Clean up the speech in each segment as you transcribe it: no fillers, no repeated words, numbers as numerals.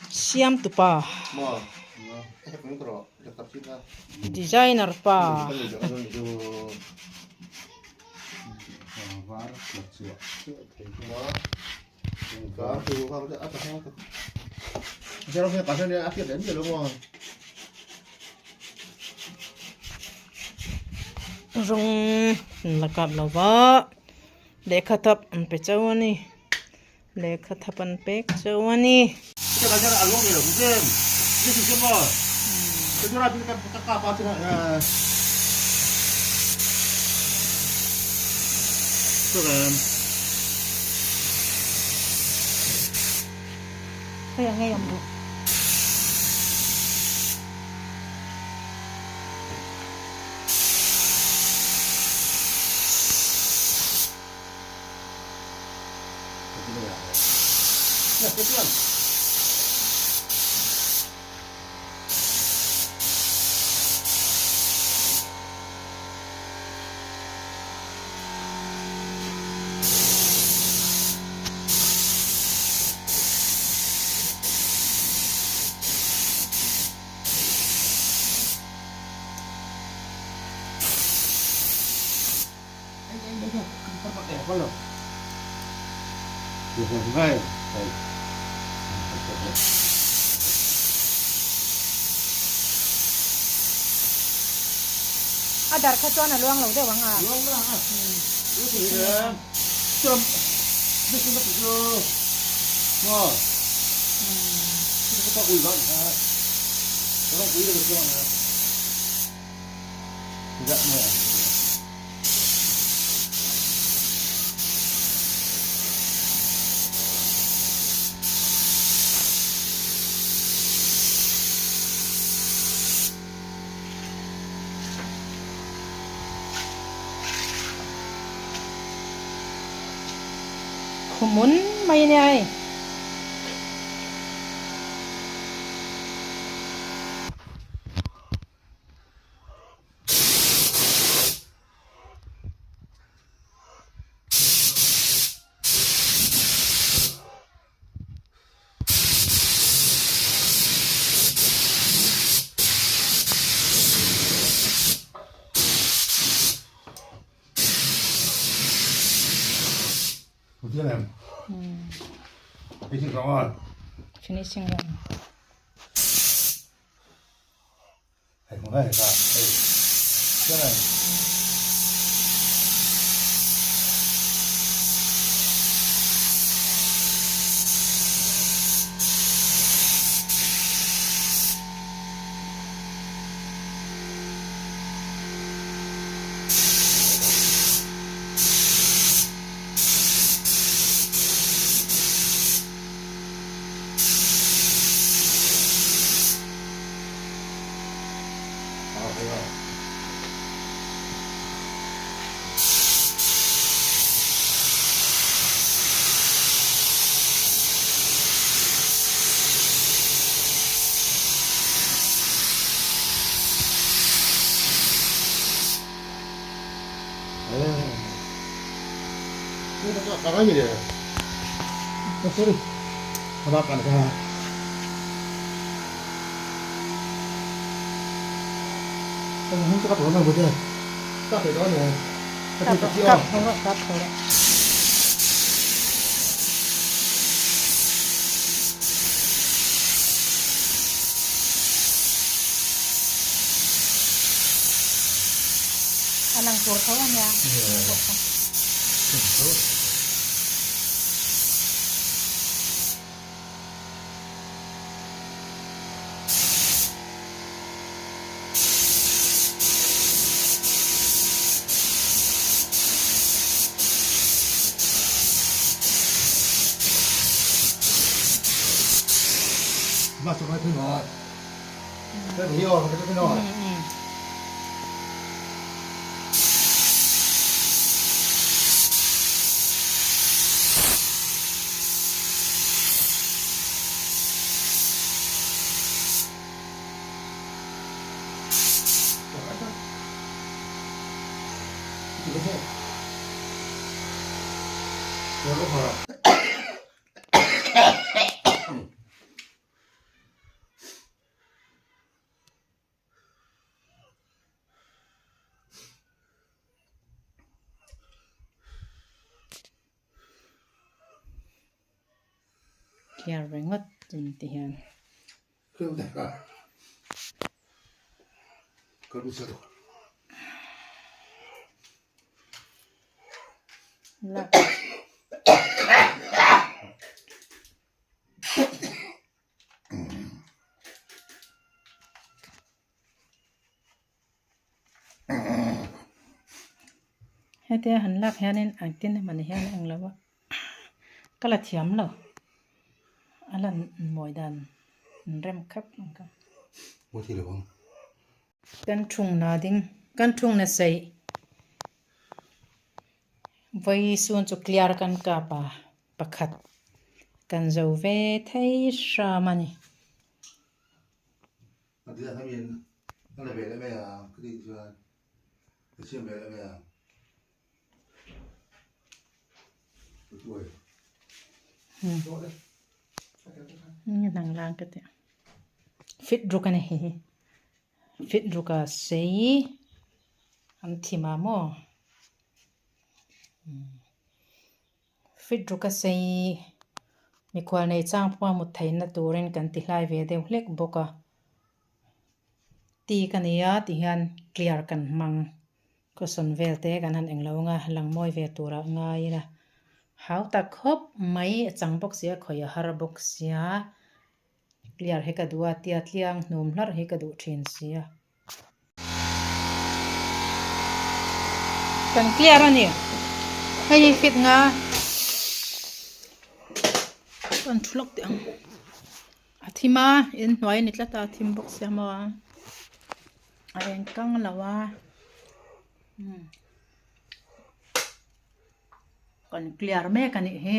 Siamtupa Designer pa. Rawng la kap lo va lehkha thap an pe chauh a ni lehkha thap an pek chauh a ni. Hei a ngei awm duh. A dar kha chuan a luang lo deuh ang a. Khumun mai a nia hei. Finishing lang. Kap tho rawh kap tho rawh. A lang tur tho a nia pawh kha. clear ringawt ti hian. Hetia han lak hianin engtin emaw ni hian a englo a ka la thiam lo a lan mawi dan an rem khap ang kha. Kan thungna ding kan thungna saih vawi sun chu clear kan kap a pakhat kan zo ve thei hram a ni. Fit ruk a ni hei hi fit ruk a sei an thim a maw fit ruk a sei mikhual nei chang pawh a mut theihna turin kan ti hlai ve deuh hlek bawk a. Ti ka ni a ti hian clear kan hmang cushion vel te kan han englo anga lang mawi ve turah ngai ila hau tak khawp mai a chang bawk sia khawih a har bawk sia clear hi ka duh a tia tliang hnum hlarh hi ka duh thin sia. Kan clear a ni hei hi fit nga kan thu lawk teh ang. A thim a inhnuai a ni tlat a a thim bawk sia maw a eng kang lo a umm kan clear mek a nih hi.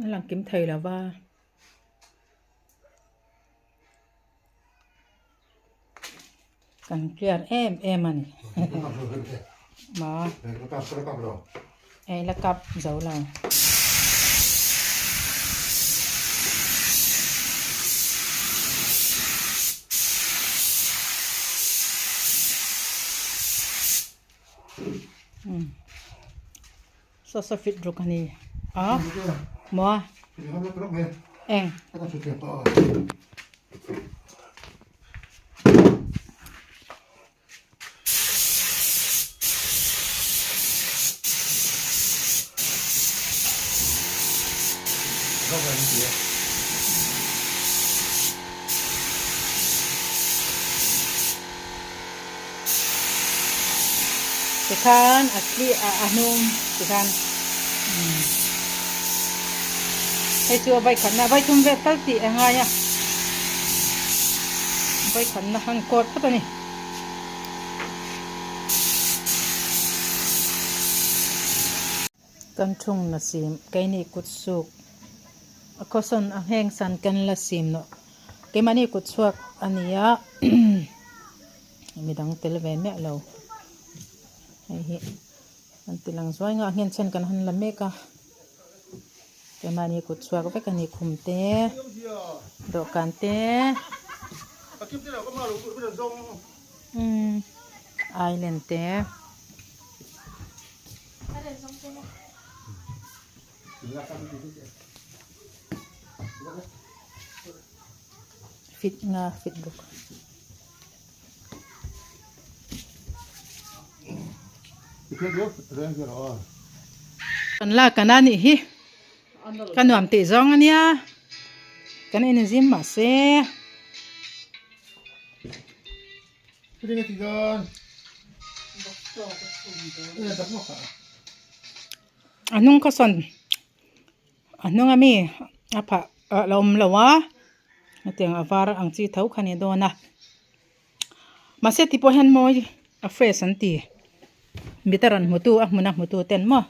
A lang kim thei lo va. Kan clear em em a ni. Maw. Ei la kap zo lo. Saw saw fit ruk a ni a maw eng. Tikhan a thli a a hnung tikhan umm hei chu a vaikhatna vaithum vel tal tih a ngai a vaikhatna han kawt phawt a ni. Kan thungna sim keini kut suk a khawsawn a ngheng san kan la sim loh keimahni kut chhuak a ni a midang tel ve miah lo hei hi an ti lang zuai nga a nghen chhan kan han la mek a keimahni kut chhuak vek a ni khum te dawhkan te umm island te. Fit nga fit bawk. Kan lak kan a nih hi ka nuam tih zawng a nia kan inzim mahse. A hnung kha sawn a hnung ami a phah a la awm lo a hetiang a var ang chi tho kha a ni dawn a mahse ti pawh hian mawi a fresh an ti mit a rawn hmu tu a hmun a hmu tu ten maw.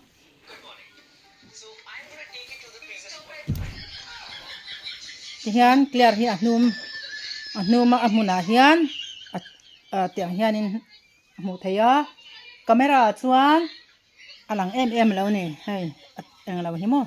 Tihian clear hi a hnum a hnum a a hmunah hian ah tiang hianin a hmuh theih a camera ah chuan. A lang em em lo ni hei englo hi maw.